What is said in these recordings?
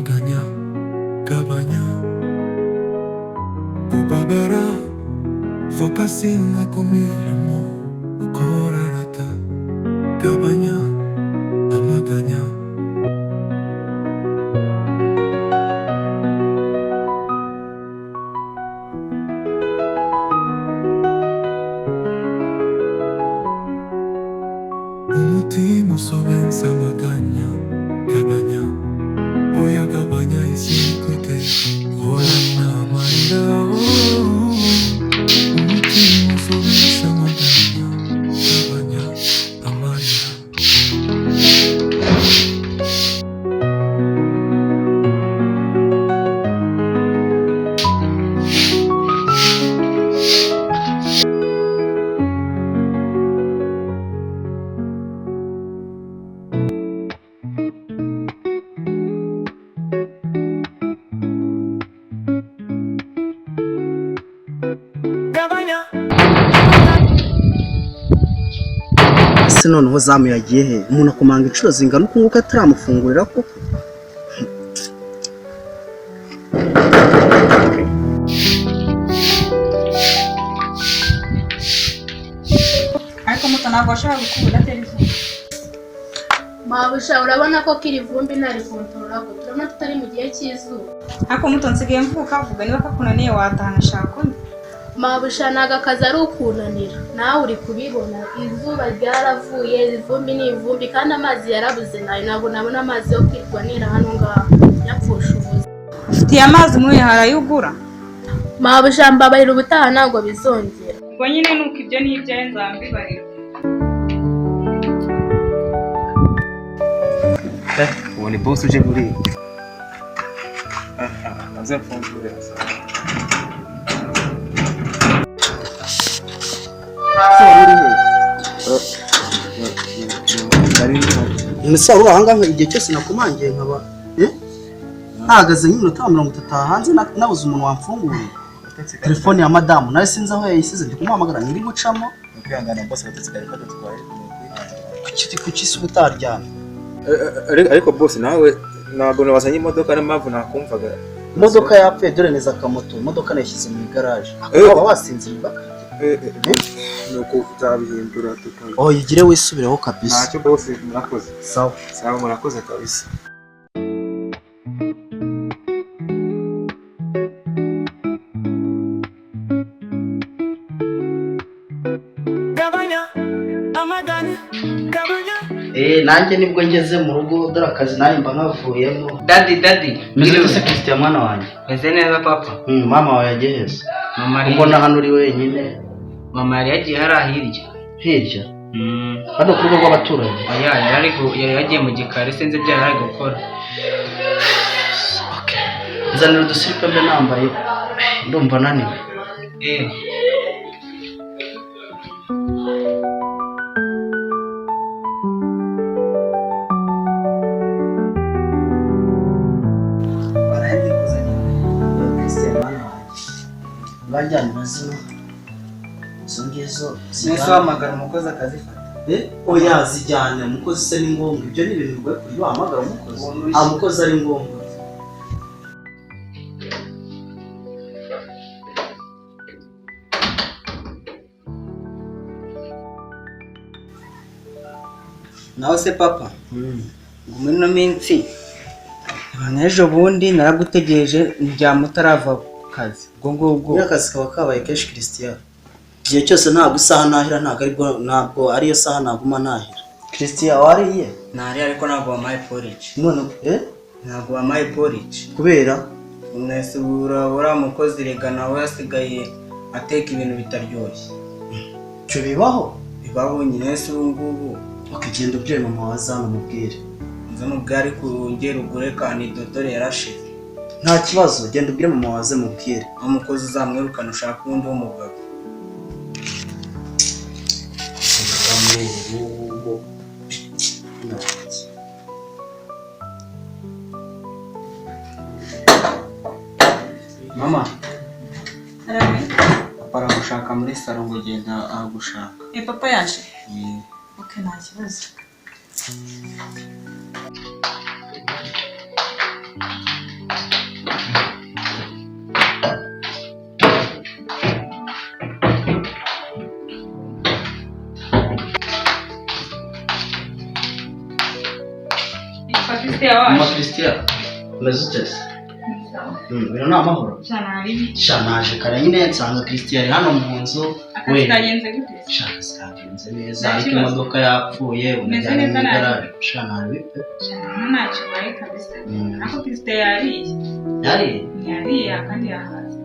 Amaganya, gabanya kubabara. Focusinga ku mirimo ukora rata, gabanya amaganya. Umutima usobensa amaganya, gabanya, oya, gabanya isi twite, horana amarira, oh. Umutima usobensa amaganya, gabanya amarira. Gabanya. Ese noneho zamu yagiye he? Umuntu akomanga inshuro zingana uku nguku ataramufungurira koko? Ariko muto, ntabwo washobora gukura udatera izuba. Mabusha, urabona ko kiri vumbi ntari kontorora ko turabona tutari mu gihe cy'izuba. Ariko muto, nsigaye mvuka vuga, niba kakunaniye watahana shaka undi. Mabusha, ntabwo akazi ari ukunanira, nawe uri kubibona, izuba ryaravuye, ivumbi ni ivumbi, kandi amazi yarabuze nayo, ntabwo nabona amazi yo kwirwa nera hano ngaho yapfusha ubusa. Ufitiye amazi muye hari ayo ugura. Mabusha, mbabarira, ubutaha ntabwo bizongera. Ubwo nyine nuko ibyo ni ibyawe, nzambibarira. Ubu ni boss uje buriya. Aze mfungure. Ese wari uri he? Ese wari uri ahangaha igihe cyose nakomangiye, nkaba ntahagaze nk'iminota 30 aha hanze, nabuze umuntu wamfunguriye? Telefone ya madamu nawe sinzi aho yayisize, ndi kumuhamagara ntiri gucamo. Kwihangana boss, agatotsi kari kadutwaye, ni ukwihangana. Kuki se uba utaryamye? Ariko boss, nawe ntabwo wazanye imodoka, niyo mpamvu nakumvaga. Imodoka yapfuye, dore neza akamoto, imodoka nayishyize mu igaraje. Waba wasinziriye? Ni uko uzabihindura tukaza. Oh, yigire wisubireho kabisa. Ntacyo boss, murakoze. Sawa. Sawa, murakoze kabisa. Gabanya amaganya, gabanya. Nanjye nibwo ngeze mu rugo, dore akazi nanjye mba nkavuyemo. Daddy, daddy. Meze ute se Christian, mwana wanjye? Meze neza, papa. Mama wawe yagiye heza? Mama ari Mbona hano uri wenyine. Mama yari yagiye hariya hirya. Hirya hano ku rugo rw'abaturanyi? Oya, yari yagiye mu gikari, sinzi ibyo yari ari gukora. Okay. Nzanira udusiripe mbe nambaye, ndumva naniwe. Christian, mwana wanjye, bajyana zino, izo ngizo. Mwese wahamagara umukozi akazifata. Oya, zijyane, umukozi se ni ngombwa? Ibyo ni ibintu bigoye ku buryo wahamagara umukozi. Nta mukozi ari ngombwa. Nawe se papa, ngo muri ino minsi abantu, ejo bundi naragutegereje ndyama utarava ku kazi, ubwo ngubwo. Buriya akazi kaba kabaye kenshi, Christian. Igihe cyose ntabwo isaha ntahira, ntabwo aribwo, ntabwo ariyo saha naguma ntahira. Christian, wariye? Ntari, ariko ntabwo wampaye porridge. None Ntabwo wampaye porridge. Kubera? Mwese uriya mukozi rega nawe yasigaye ateka ibintu bitaryoshye. Icyo bibaho? Bibaho nyine, se ubu ngubu. Ukagenda ubwire mama wa zana umubwire. Nza mubwire, ariko wongere ugure kandi dodore yarashize. Nta kibazo, genda ubwire mama waze mubwire. Umukozi uzamwirukana ushaka uwundi w'umugabo. Ubu Mama. Arame. Papa aragushaka muri salo, ngo genda aragushaka. Papa yaje? Okay, nta kibazo. Mama waje. Christian, umeze ute se? Bino ni amahoro. Sha naje kare nyine nsanga Christian ari hano mu nzu. Akazi Wenyine. kagenze gute? Sha akazi kagenze neza, Nta ariko kibazo. imodoka yapfuye Umeze unajyanye mu neza nawe? igaraje. Sha nabi pe. Sha ntacyo ubaye kabisa. Ariko Christian yariye. Yari Yariye kandi yahaze.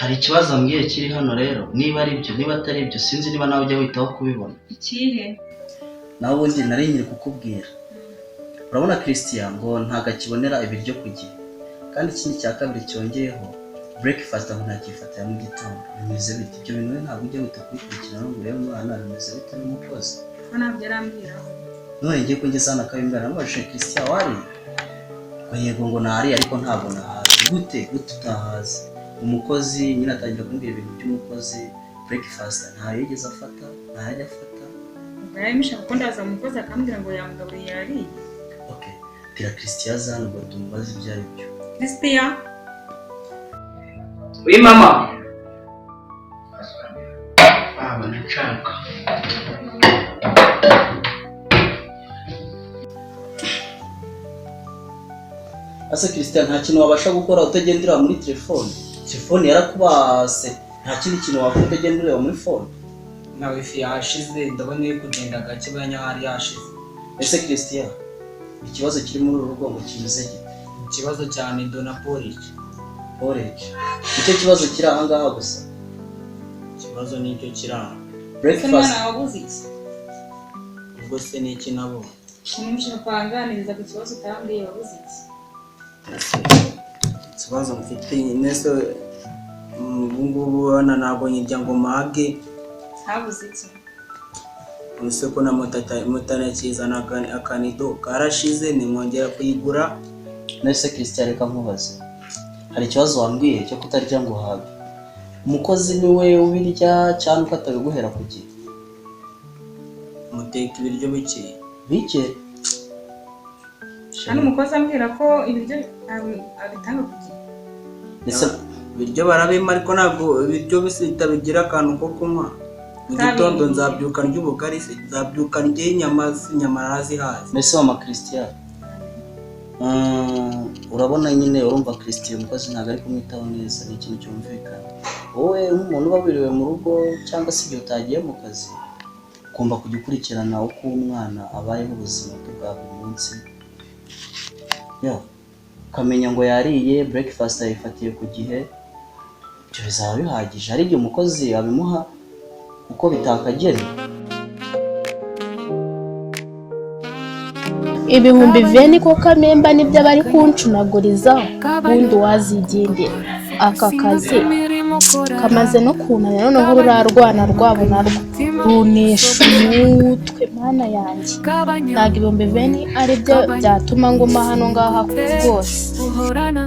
Hari ikibazo ambwiye kiri hano rero, niba ari byo niba atari byo sinzi niba nawe ujya witaho kubibona. Ikihe? Nawe ubundi nari nkiri kukubwira. Urabona Christian ngo ntabwo akibonera ibiryo ku gihe, kandi ikindi cya kabiri cyongeyeho breakfast aho ntakifatira mu gitondo. Bimeze bite ibyo bintu? We ntabwo ujya wita kubikurikirana ngo urebe umwana bimeze bite n'umukozi? Ko ntabyo arambwiraho. None ngiye kungeza hano akabimbwira, namubajije Christian wariye? Ngo yego, ngo nariye ariko ntabwo nahaze. Gute gute utahaze? Umukozi nyine atangira kumbwira ibintu by'umukozi, breakfast ntayo yigeze afata, ntayo ajya afata. Ubwo yari kuko ndaza umukozi akambwira ngo yamugaburiye yariye. Okay, bwira Christian aze hano ngo tumubaze ibyo ari byo. Christian. Oui mama. Ah, nshaka. Ese Christian, nta kintu wabasha gukora utagendera muri telefone? Telefone yarakubase, nta kindi kintu wakora utagenda ureba muri phone? Na wifi yashize, ndabona iri kugenda gake banya hari yashize. Ese Christian, ikibazo kiri muri uru rugo ngo kimeze gite? Ikibazo cyane dona porridge. Porridge nicyo kibazo kiri aha ngaha gusa? Ikibazo nicyo kiri aha. Ese Breakfast. mwana wabuze iki? Ubwo se ni iki nabo? Umuntu kwanganiriza ku kibazo utambwiye, wabuze iki? Ikibazo mfite nese ubu ngubu urabona ntabwo nkirya ngo mpage. Habuze iki? Ubuse ko na moto ntakizana akanido karashize, nimwongera kuyigura. Nese Christian, reka nkubaze, hari ikibazo wambwiye cyo kutarya ngo uhage. Umukozi niwe ubirya cyangwa uko atabiguhera ku gihe? Muteka ibiryo bike. Bike? Hano umukozi ambwira ko ibiryo abitanga ku gihe. Ndetse Ibiryo barabima ariko ntabwo ibiryo bitabigira akantu ko kunywa. Mu gitondo nzabyuka ndya ubugari se, nzabyuka ndya inyama, inyama narazihaze. Mbese mama Christian, urabona nyine urumva Christian umukozi ntabwo ari kumwitaho neza, ni ikintu cyumvikana. Wowe nk'umuntu uba wiriwe mu rugo cyangwa se igihe utagiye mu kazi, ugomba kujya ukurikirana uko umwana abayeho ubuzima bwe bwa buri munsi. Ya, ukamenya ngo yariye, breakfast yayifatiye ku gihe, ibyo bizaba bihagije. Hari igihe umukozi abimuha uko bitakagera. 20,000 ko kamemba nibyo bari kuncunagurizaho, ubundi wazigendera. Aka kazi kamaze no kunanira, noneho rurarwana rwabo narwo runesha umutwe. Mana yanjye, ntabwo 20,000 ari byo byatuma nguma hano ngaha rwose. Uhorana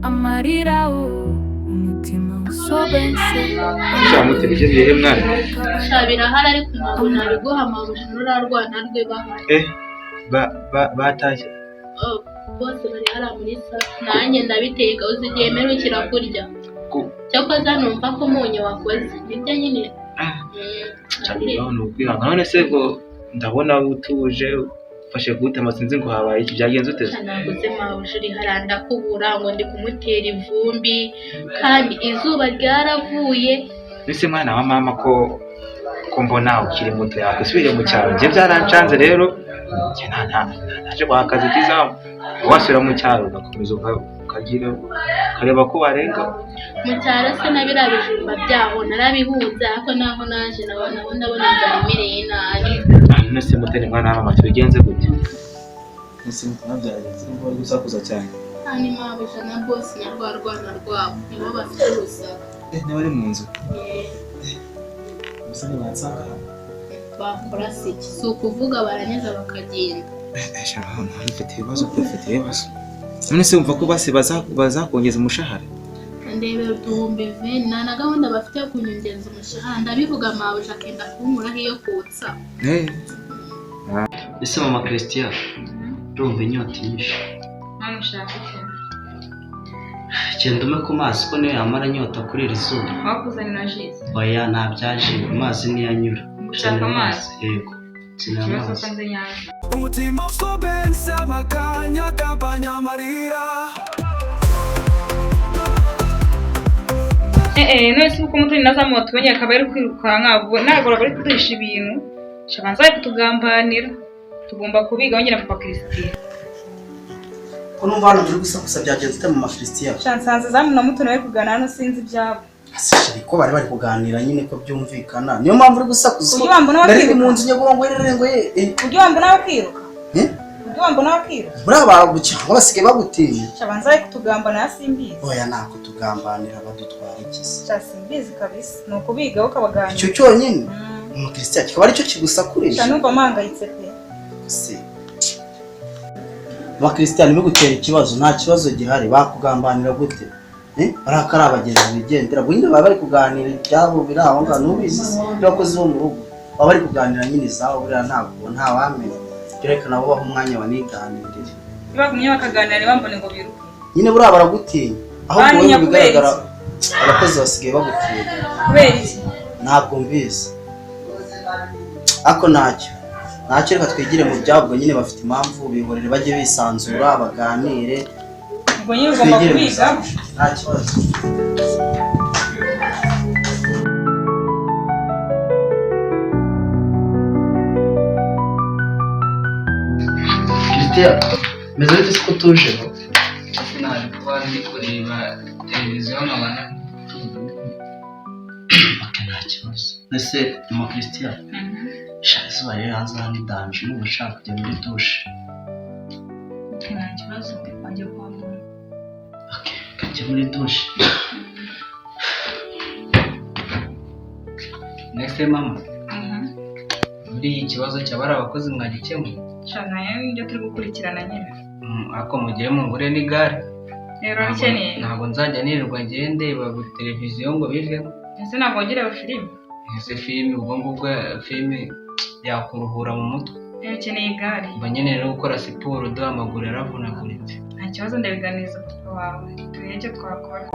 amarira, umutima usobense. Shamute ibyo bihe mwana. Sha birahari ariko ntabwo nabiguha mabuja rurarwana rwe bahari. Eh, ba ba batashye. Oh, bose bari hariya muri salo, nanjye ndabiteka. Uzi igihe mperukira kurya? Cyakoze numva ko umunyu wakoze nibyo nyine. Cyane ni ukwihangana. None se ngo ndabona utuje ufashe gute sinzi ngo habaye iki, byagenze ute? Naguze mabuja uri hariya ndakubura ngo ndi kumutera ivumbi kandi izuba ryaravuye. Mbese mwana wa mama, ko mbona ukiri muto yakwisubire mu cyaro, njye byarancanze rero njye nta nta naje guhaha akazi k'izamu, wasubira mu cyaro ugakomeza ukagira ukareba ko warenga. Mu cyaro se na biriya bijumba byaho narabihunze, ariko naho naje nabo ndabona inzara imereye nabi. None se mutene mwana wa mama, tubigenze gute? Ese mutana byagenze ngo bari gusakuza cyane? Kandi mabuja na bosi na rwa rwana rwabo nibo bafite urusaku. Eh, niba ari mu nzu. Eh, Gusa ntibansanga hano. Bakora se iki? Si ukuvuga barangiza bakagenda. Mfite ibibazo, mfite ibibazo. None se wumva ko basi bazakongeza umushahara? Ndebera 20,000, nta na gahunda bafite yo kunyongeza umushahara. Ndabivuga mabuja akenda kunkuraho iyo kutsa. Eh. Ese mama Christian, ndumva inyota inyishe. Mama ushaka iki? Genda ume ku mazi ko niyo yamara inyota kuri iri zuba. Wakuzanira jisi? Oya, nta byaje, amazi niyo anyura. Ushaka amazi? Yego. Keneye Ikibazo amazi. ko nzi nyanza. Umutima usobense amaganya agabanya amarira. None se uko Mutoni na Zamu batubonye akaba ari kwirukanka, ubwo ntabwo bari kuduhisha ibintu. Shabanza bari kutugambanira. Tugomba kubiga wongera papa Christian. Ko numva hano muri gusakuza, byagenze ute, mama Christian? Shansanze Zamu na Mutoni bari kuganira hano, sinzi ibyabo. Ase chérie, ko bari bari kuganira nyine, ko byumvikana, niyo mpamvu uri gusakuza? Uburyo wambona Nari ndi bakiruka. mu nzu nyaguha ngo erere ngo ye. Uburyo wambona bakiruka. Eh? Uburyo wambona bakiruka. Buriya baragucyangwa basigaye bagutinya. Shabanza bari kutugambanira, simbizi. Oya, ntabwo tugambanira, badutwara iki se? Sha simbizi kabisa. Ni ukubigaho ukabaganira. Icyo cyonyine, mama Christian, kikaba aricyo kigusakurije? Sha numva mpangayitse pe. Se mama Christian, ntibigutere ikibazo, nta kibazo gihari. Bakugambanira gute? Eh, bariya ko ari abagenzi bigendera, ubwo nyine baba bari kuganira ibyabo biri aho ngaho, ntubizi se? Abakozi bo mu rugo baba bari kuganira nyine izabo, buriya ntabwo ntawamenya. Reka nabo baha umwanya baniganirire. Iyo bagumye bakaganira ntibambone ngo biruke. Nyine buriya baragutinya ahubwo wowe Bantinya mu kubera bigaragara abakozi basigaye bagutinya. Kubera iki? Ntabwo mbizi, ariko ntacyo, reka twigire mu byabo. Nyine bafite impamvu, bihorere bajye bisanzura baganire. Ubwo nyine ugomba Twigire mu kubigaho. zacu, nta kibazo. Christian, meze bite se ko utuje? Naje kuba ndi kureba televiziyo nkabona. Okay, nta kibazo. Ese mama Christian, sha izuba riri hanze aha ni danger, n'ubu nshaka kujya muri douche. Nta kibazo, wajya kwa muganga. Okay, kajya muri douche. Nese mama, muri iki kibazo cyaba ari abakozi mwagikemuye? Sha nayo nibyo turi gukurikirana nyine. Ariko mugire mungure n'igare. Rero urabikeneye? Ntabwo nzajya nirirwa ngende bagu televiziyo ngo bivemo. Ese ntabwo wongera filime? Ese filime, ubwo ngubwo filime yakuruhura mu mutwe? Rero ukeneye igare. Mba nkeneye no gukora siporo, dore amaguru yaravunaguritse. Nta kibazo, ndabiganiriza papa wawe turebe icyo twakora.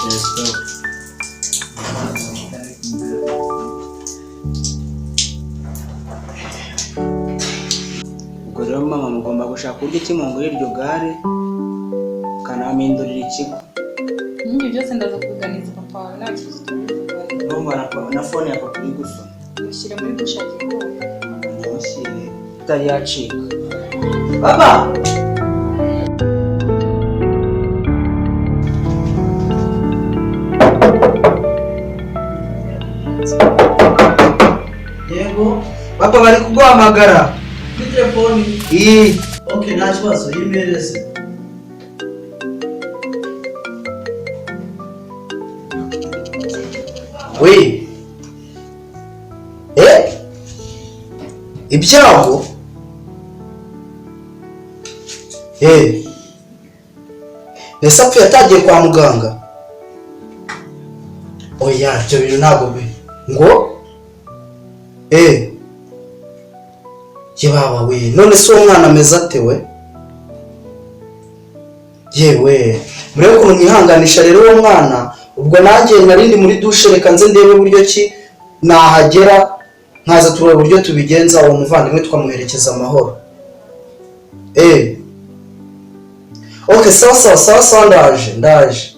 Yes, go. Ubwo rero mama, mugomba gushaka uburyo ki mungurira iryo gare, ukanampindurira ikigo. Ibyo byose ndaza kubiganiriza papa wawe, nta kibazo, tubivuganira. Ndumva na phone ya papa iri gusona. Mushyire muri dushe agiye koga. Ntimushyire itari yacika. Baba! Yego. Papa, bari kuguhamagara. Kuri telefoni? Iyi. Okay, nta kibazo, yimereze. Oui. Eh? Ibyago? Eh. Ese apfuye atagiye kwa muganga? Oya, ibyo bintu ntabwo bi. Ngo? Eh. Ye baba we, none se uwo mwana ameze ate we? Yewe, murebe ukuntu mwihanganisha rero uwo mwana. Ubwo nanjye nari ndi muri douche, reka nze ndebe uburyo ki nahagera, nkaza tureba uburyo tubigenza, uwo muvandimwe tukamuherekeza amahoro. Okay, sawa sawa sawa sawa, ndaje ndaje.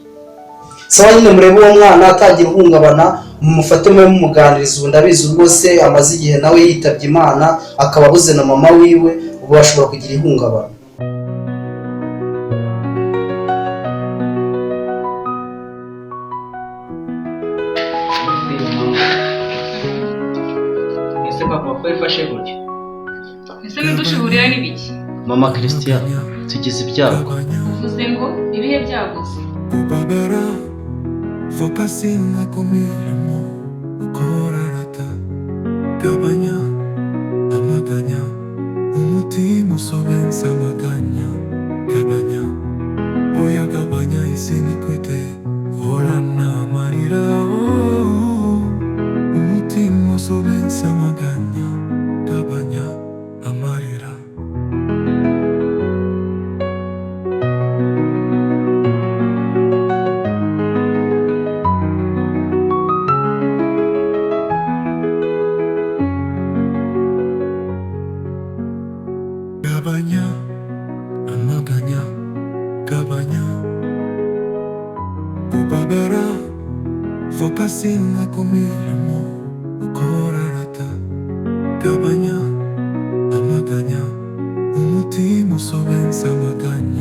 Sawa nyine, murebe uwo mwana atagira uhungabana, mumufate mube mumuganiriza. Ubu ndabizi rwose amaze igihe nawe yitabye Imana, akaba abuze na mama wiwe, ubu ashobora kugira ihungabana. Ese papa, ko wifashe gutya? Ese n'udushe uhurira n'ibiki? Mama Christian, tugize ibyago. Uvuze ngo ibihe byago se? Ubabara fokasinga ku mirimo ukorarata, gabanya amaganya, umutima usobensa amaganya. Gabanya, oya gabanya isinikwite. Horana amarira, oh, umutima usobense amaganya. Gabanya amarira. Gabanya amaganya, gabanya kubabara. Fokasinga ku mirimo ukora rata. Gabanya amaganya, umutima usobense amaganya.